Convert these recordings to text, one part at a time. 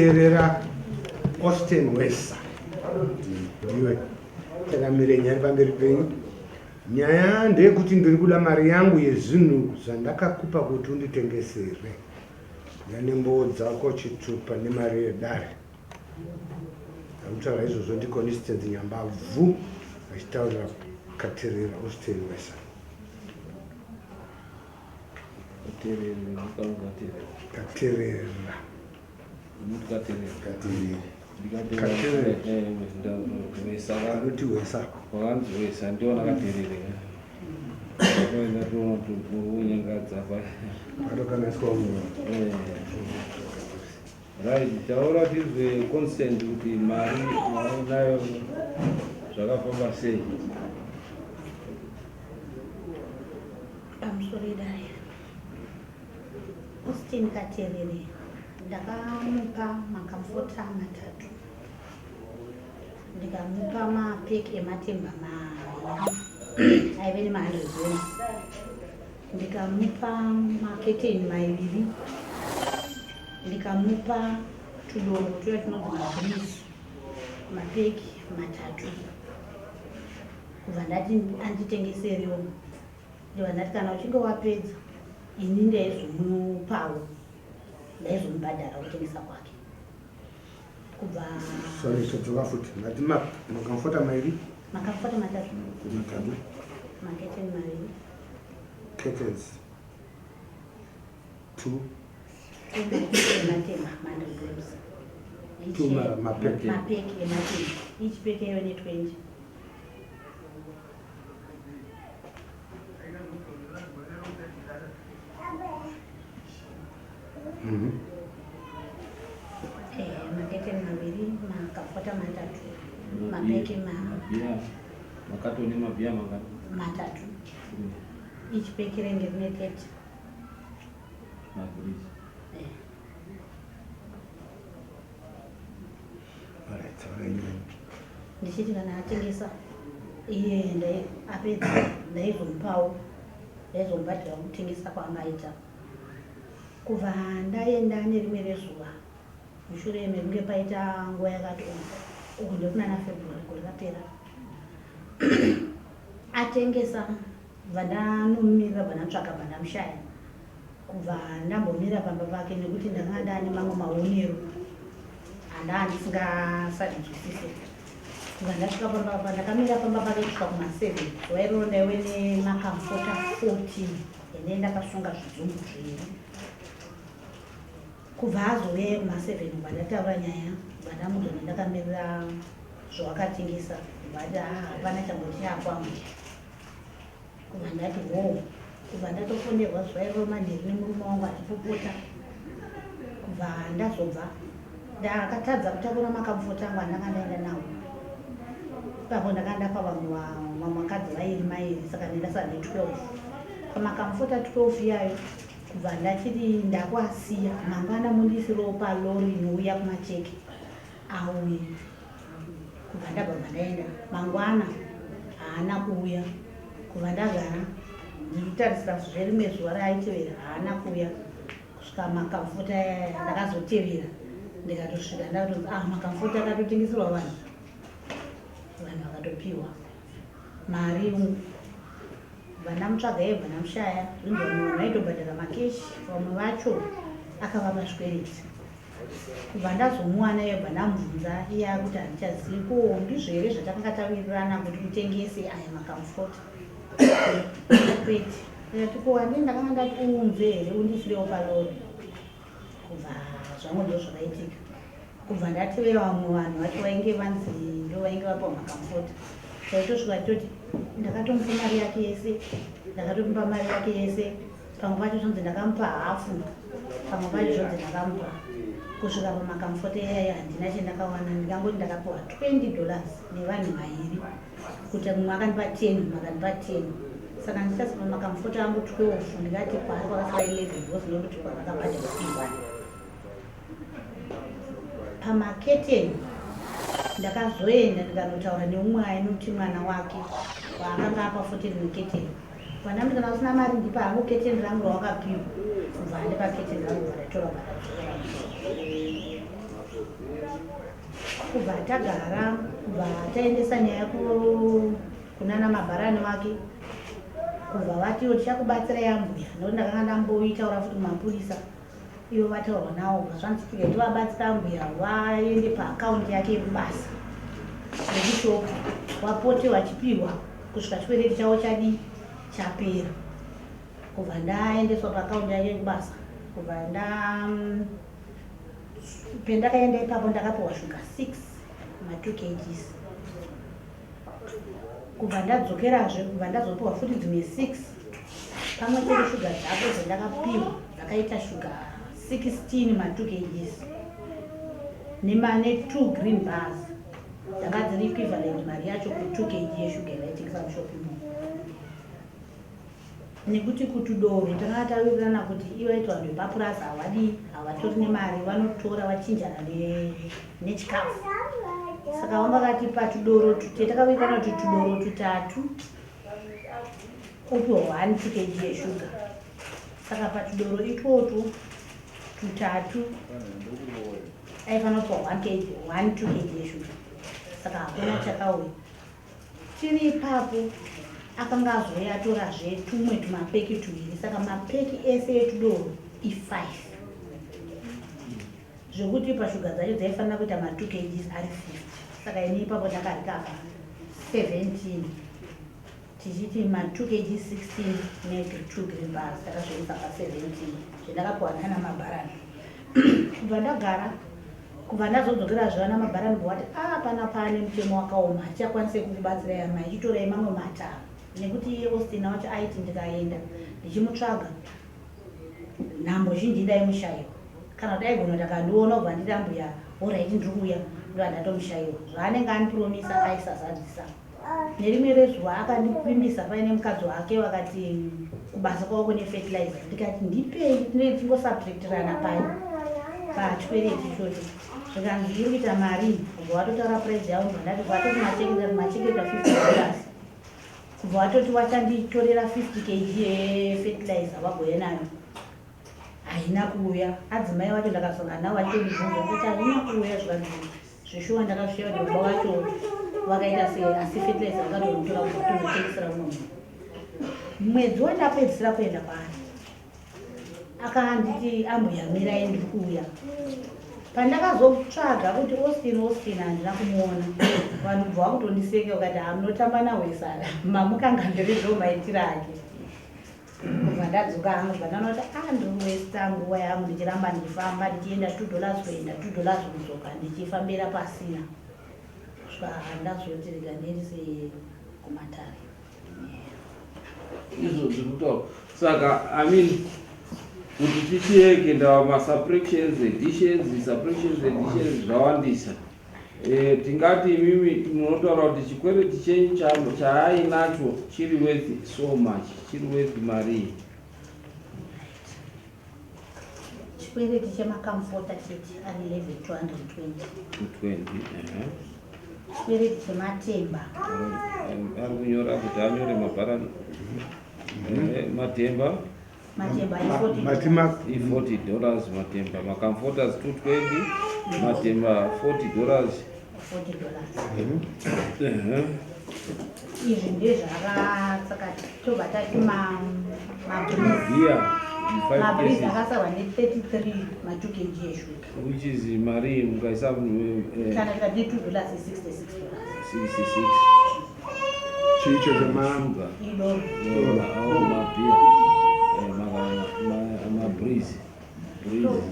Katerera Austin Wesa. Ndiwe. Changamire nyaya pamberi penyu. Nyaya ndeyekuti ndiri kuda mari yangu yezvinhu zvandakakupa kuti unditengesere. Ndane mboo dzako chitupa nemari yedare. Arikutaura izvozvo ndiConstance Nyambabvu achitaurira Katerera Austin Wesa. Katerera. Anoti Wesa. Wakanzi Wesa ndiona Katerere. Patokanganiswa munhu. Right, taura tizwe consent kuti mari maunayo zvakafamba sei. Pamusoro idare. Austin Katerere ndakamupa makamfota matatu ndikamupa mapeki ematemba mairi aive nema100 ndikamupa maketeni maiviri ndikamupa tudongo tuya tunonzi magrease mapeki matatu kubva ndati anditengeserewo ndibva ndati kana uchinge wapedza ini ndaizomupawo ndaizomubhadhara kutengesa kwake kubva sorry todzoka futi ndati makamfota mairi makamfota matatu matatu maketeni maviri curtains two matema 100 grams two mapeki mapeki ematema each pack yaive ne 20 Eh, maketeni maviri makafota matatu mapeki makatoni mabhiya mangani matatu each peki renge rine 30 magirisi eh. Ndichiti kana atengesa iye apedza ndaizomupawo ndaizomubhadhira kutengesa kwaanga aita kubva ndaenda nerimwe rezuva mushure mekunge paita nguva yakati uku ndekunana February gore rapera atengesa bva ndanomumirira bva ndamutsvaga bva ndamushaya kubva ndambomira pamba pake nekuti ndakanga ndaane mamwe maonero andaa ndisingasarinzwisise kubva ndasvika pamba pa ndakamira pamba pake kusvika kuma7 zuva iroro ndaive nemakamfota 14 ende ndakasunga zvidzumbu zviri kubva azouya kuma7 kubva ndataura nyaya kubva ndamuudza ndandakamirira zvawakatengesa kubva ati haa hapana chamboti chakwangu Kubva ndati hoo kubva ndatofonerwa zuva iroro manheru nemurume wangu achipopota kubva ndazobva ndakatadza kutakura makamfoti angu andanga ndaenda nawo ipapo ndakanga ndapa vamwe vamwe vakadzi vairi mairi saka ndendasara ne 12 pamakamfota 12 iyayo kubva ndachiti ndakuasiya mangwana mundiisirewo palori inouya kumacheke auye kubva ndabva bva ndaenda mangwana haana kuuya kubva ndagara ndikutarisira zverimwe zuva raaitevera haana kuuya kusvika makamfuta ndakazotevera ndikatosvika ndakatonzi ah makamfuta akatotengeserwa vanhu vanhu vakatopiwa mari vandamutsvaga iye bva ndamushaya zvinzi vamwe vanhu vaitobhadhara makeshi vamwe vacho akavapa zvikwereti Kubva ndazomuwana iye bva ndamubvunza iye akuti handichazivi ko ndizvo here zvatakanga tawirirana kuti utengese aya makamfota kwete ndikati ko handii ndakanga ndati uunze here undisirewo palori kubva zvangu ndo zvakaitika kubva ndatevera vamwe vanhu vacho vainge vanzi ndo vainge vapiwa makamfota taitosvika toti ndakatomupa mari yake yese ndakatomupa mari yake yese Pamwe pacho zvonzi ndakamupa hafu, pamwe pacho zvonzi ndakamupa kusvika pamakamfoti eyaya handina chendakawana ndikangoti ndakapiwa 20 dollars nevanhu vairi kuti mumwe akandipa 10 mumwe akandipa 10 saka ndichasi pamakamfoti angu 12 ndikati kwaari kwakasara 11 because ndokuti kwakakabhadhara ione pamaketeni ndakazoenda ndikanotaura neumwe ainoti mwana wake waakanga apa futi rimwe keteni Vanambi kana usina mari ndipa hangu keteni rangu rawakapiwa. Kubva andipa keteni rangu bva ndatora bva ndadzokera. Kubva tagara, kubva taendesa nyaya kunana mabharani wake, kubva vatiwo tichakubatsirai ambuya, nokuti ndakanga ndamboitaura futi kumapurisa, ivo vataurwa nawo, kubva zvanzi tike tivabatsira ambuya vaende paakaunti yake yekubasa yekushopu, vapote vachipiwa kusvika chikwereti chavo chadii chapera. Kubva ndaendeswa paakaunti yake yekubasa, kubva nda pendakaenda ipapo ndakapiwa shuga 6 ma2 kgs. Kubva ndadzokerazve, kubva ndazopiwa futi dzimwe 6 pamwe chete. Shuga dzako dzandakapiwa dzakaita shuga 16 ma2 kgs ne2 green bars, dzanga dziri equivalent mari yacho ku2 kg yeshuga yavaitengesa mushopu imomo. Nekuti kutudoro takanga tawirirana kuti ivaiti vanhu vepapurasi havadi, havatori nemari, vanotora vachinjana nechikafu. Saka vanga vakatipa tudoro takawirirana kuti tudoro tutatu upiwa 1 2 kg yeshuga. Saka patudoro itwotwo tutatu aifanira kupiwa 1 kg 1 2 kg yeshuga. Saka hakuna chakauya. Tiri ipapo akanga azouya atorazve tumwe tumapeki tuviri, saka mapeki ese etudoro i5, zvekuti pashuga dzacho dzaifanira kuita ma2 kgs ari 50. Saka ini ipapo ndakarikava 17, tichiti ma2 kg 16 ne2 green bars, takazviisa pa17 zvendakapiwa nana mabharani. Kubva ndagara, kubva ndazodzokera zvana mabharani, bvati a pana pane mutemo wakaoma, hatichakwanise kukubatsirai amai, chitorai mamwe mataro. Nekuti iye Austin wacho aiti ndikaenda ndichimutsvaga nhambo zhinji ndaimushayiwa, kana kuti aigona kuti akandiona ubva nditi ambuya, alright, ndiri kuuya, ndo handatomushayiwa. Zvaanenge andipromisa aisazadzisa. Nerimwe rezuva akandivimbisa paine mukadzi wake, vakati kubasa kwavo kune fertilizer. Ndikati ndipei tinenge tingosubtractirana pai pachikwereti ichocho. Zvikanzi iri kuita mari, kubva watotaura price yavo. Ndibva ndati vatoti macheketa $50, kubva watoti wachanditorera 50 kg yefertilizer vagouya nayo. Haina kuuya. Adzimai vacho ndakasangana navo vachitondibvunza kuti haina kuuya. Zvikanzi zveshuwa, ndakasvika kuti baba vacho vakaita sei, asi fertilizer vakatonotora kubva kutonotengesera umwe munhu. Mwedzi wandapedzisira kuenda kwaari akanditi ambuya mirai, ndiri kuuya. Pandakazotsvaga kuti Austin, Austin, handina kumuona. Vanhu bva vakutondiseka vakati hamunotamba nawesara mamukangandirizvo maitiro ake. Kubva ndadzoka hangu, bva ndaona kuti a ndiri kuwesta nguva yangu ndichiramba ndichifamba, ndichienda $2 kuenda, $2 kudzoka, ndichifambira pasina, kusvika ndazoti rega ndiendese kumatare. Izvo zviri kutaura. Saka I mean, kuti tichiyeke ndava masubtractions, additions, subtractions, additions, zvawandisa. Tingati imimi munotaura kuti chikwereti chenyu chaainacho chiri worth so much, chiri worth marii? Chikwereti chemakamfota chete ari 11,220. 220, ehe. Chikwereti chematemba. Ari kunyora kuti anyore mabharani. Matemba. Matemba i40. Matima. I$40 matemba, macomforters 220, matemba $40. $40. Ehe. Izvi ndezvakatsaka, tobva tati mabreeze. Mabhiya 5 Mabreeze cases. akasarwa ne33 ma2 kg eshuga. Which is mari mukaisa Kana tikati ne$2, $66. 66. Chicho chema Sugar. Idoro. Mabhiya, mabreeze, breeze.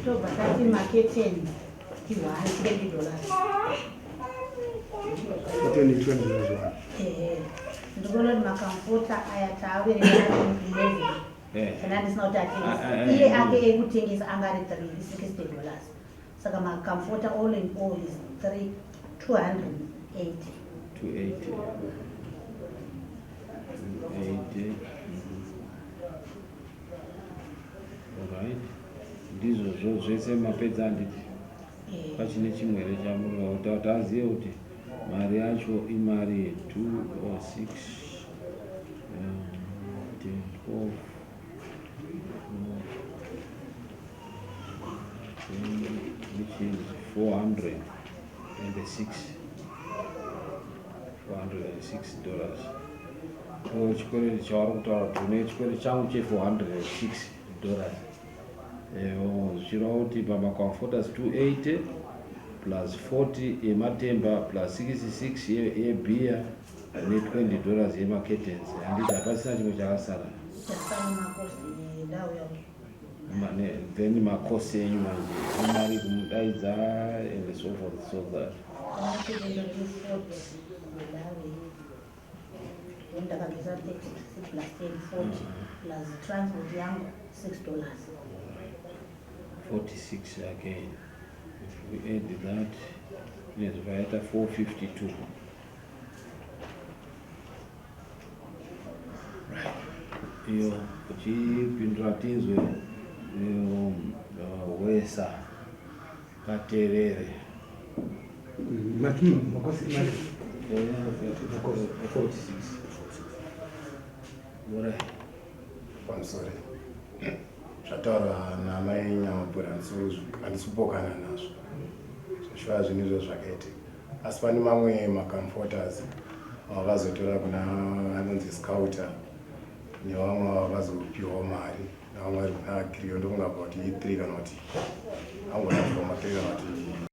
Tobva tati maketeni i1 $20. 20 $20 one. Ehe, ndikuona kuti makamfota aya taaverenga 11. Kana ndisina kuti atengesa iye ake ekutengesa anga ari $360, saka makamfota all in all is 3 280. 280, 280. Alright, ndizvozvo zvese mapedza, handiti? Pachine chimwe here chamuri kuti azive kuti mari yacho imari 2 or 6, 10, 12, 10, which is 406, $406. So chikwereti chavari kutaura kuti une chikwereti changu che $406, zvichireva kuti pamacomforters 280 plus 40 yematemba plus 66 yebhiya ne$20 yemacurtains, handiti? Hapasina chimwe chakasara. Chasara macosts ndauya. Then macosts enyu manje, imari kumudaidza and so forth, so that Pamachete 40 ndauya, then ndakabvisa 30 plus 10, 40, plus transport yangu $6. 46 again. If we add that, inezvaita 452, right? Iyo uchipindura tinzwe. Wesa Katerere. Mati macosts mari? 46, alright. Pamusoro, zvataurwa namai Nyamapura handisi kupokana nazvo. Zveshuwa zvinhu izvo zvakaitika, asi pane mamwe macomforters vakazotora kuna anonzi Scouter nevamwe vakazopiwawo mari nevamwe vari kuna Grio. Ndofunga about i3 kana kuti angonapiwa ma3 kana kuti